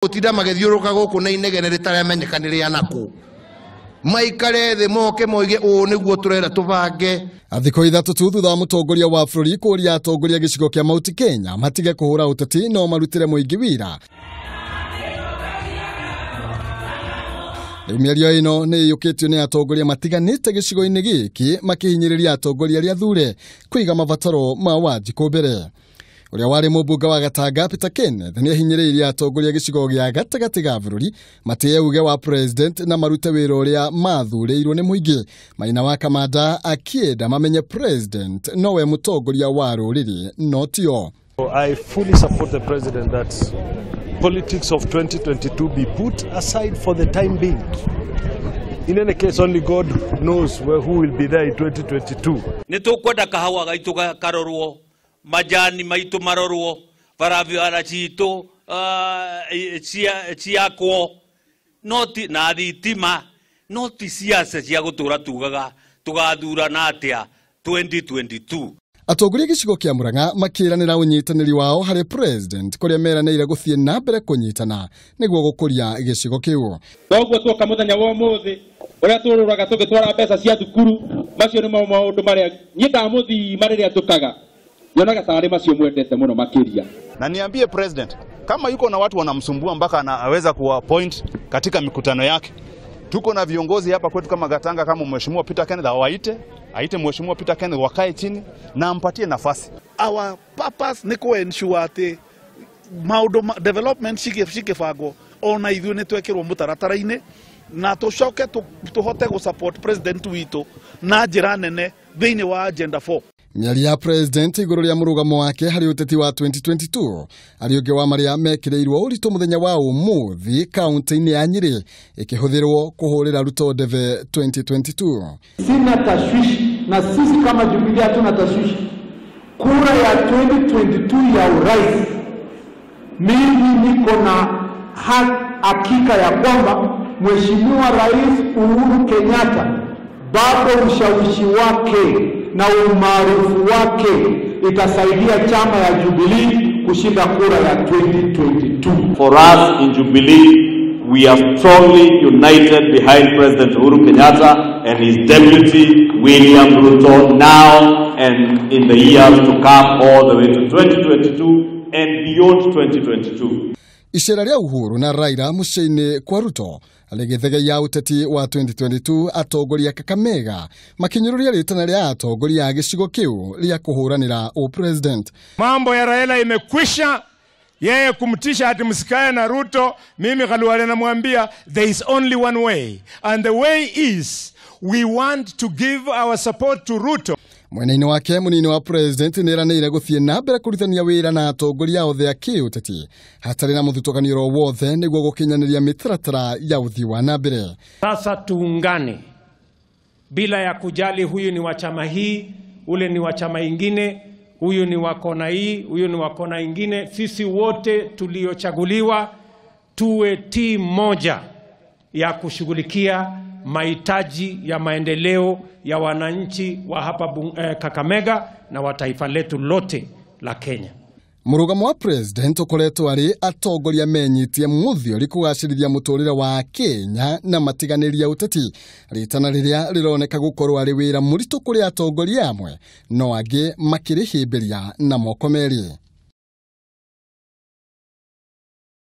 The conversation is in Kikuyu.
Gutinda magithiuruka guku na inegene ritaramenyeka ni ria naku maikare thi moke moige uu niguo turera tubange. Thikũ 3 tu thutha wa mũtongoria wa bũrũri kũũria atongoria gĩcigo kĩa Mount Kenya matige kũhũra ũteti no marutĩre mũingĩ wĩra. Rĩu mĩario ĩno nĩ ĩiyũkĩtio nĩ atongoria matiganĩte gĩcigo-inĩ gĩkĩ makĩhinyĩrĩria atongoria arĩa athure kũiga mabataro ma Wanjikũ mbere. Ũrĩa warĩ mũmbunge wa Gatanga Peter Kenneth nĩ ahinyĩrĩirie atongoria gĩcigo gĩa gatagatĩ ga bũrũri matĩye uge wa president na marute wĩra ũrĩa mathurĩirwo nĩ mũingĩ. Maina wa Kamanda akĩenda mamenye president nowe mũtongoria wa rũrĩrĩ no tio. I fully support the president that politics of 2022 be put aside for the time being. In any case, only God knows where who will be there in 2022. Nĩ tũkwenda kahawa gaitũ karorwo, majani maitu marorwo, barabara citũ ciakwo, no ti na thitima, no ti siasa cia gũtũra tugaga tũgathurana atĩa 2022. Atongoria gĩcigo kĩa Murang'a makĩranĩra ũnyitanĩri wao harĩ president kũrĩa meranĩire gũthiĩ na mbere kũnyitana nĩguo gũkũria gĩcigo kĩu. Toguo tuoka mũthenya wa ũmũthĩ ũrĩa tũrũraga tũgĩtwara mbeca cia thukuru, macio nĩmo maũndũ marĩa niĩ ndamũthima rĩrĩa njũkaga nyonaga tarĩ macio mwendete mũno makĩria. Na niambie president, kama yuko na watu wanamsumbua mpaka anaweza kuappoint katika mikutano yake, tuko na viongozi hapa kwetu kama Gatanga, kama Mheshimiwa Peter Kenneth, awaite, aite Mheshimiwa Peter Kenneth wakae chini na ampatie nafasi. Our purpose ni ku ensure ati maundu development cikibangwo ona ithuĩ nĩ twekĩrwo mũtaratara-inĩ na tũcoke tũhote gũ support president witũ na njĩra nene thĩinĩ wa agenda 4. Mĩario ya president igũrũ rĩa mũrũgamo wake harĩ ũteti wa 2022 arĩ ũngĩ wa marĩa mekĩrĩirwo ũritũ mũthenya wa ũmũthĩ kaunti-inĩ ya Nyĩrĩ ĩkĩhũthĩrwo kũhũrĩra Ruto ndebe 2022. Sina tashwishi na sisi kama Jubilee hatuna tashwishi. Kura ya 2022 ya urais, mimi niko na hakika ya kwamba Mheshimiwa Rais Uhuru Kenyatta bado ushawishi wake na umaarufu wake itasaidia chama ya Jubilee kushinda kura ya 2022. For us in Jubilee, we are strongly united behind President Uhuru Kenyatta and his deputy William Ruto now and in the years to come, all the way to 2022 and beyond 2022. Icera rĩa Uhuru na Raila mũciĩ-inĩ kwa Ruto rĩgĩthegeia ũteti wa 2022, atongoria Kakamega makinyũrũria rĩtana rĩa atongoria a gĩcigo kĩu rĩa kũhũranĩra ũpresident. Mambo ya Raila imekwisha, yeye kumtisha ati msikae na Ruto. Mimi Khalwale namwambia there is only one way, and the way is we want to give our support to Ruto. Mwena-inĩ wake mũnini wa president nĩeranĩire gũthiĩ na mbere kũrutithania wĩra na atongoria othe a kĩũteti hatarĩ na mũthutũkanio o wothe nĩguo gũkinyanĩria mĩtaratara ya ũthii wa na mbere. Sasa tuungane bila ya kujali huyu ni wa chama hii, ule ni wa chama ingine, huyu ni wa kona hii, huyu ni wa kona ingine. Sisi wote tuliochaguliwa tuwe timu moja ya kushughulikia mahitaji ya maendeleo ya wananchi wa hapa Kakamega na wa taifa letu lote la Kenya. Mũrũgamo wa president ũkoretwo arĩ atongoria menyitie mũthiori kũgacĩrithia mũtũrĩre wa Kenya na matiganĩria ũteti, rĩtana rĩrĩa rĩroneka gũkorwo arĩ wĩra mũritũ kũrĩ atongoria amwe no angĩ makĩrĩhĩmbĩria na moko merĩ.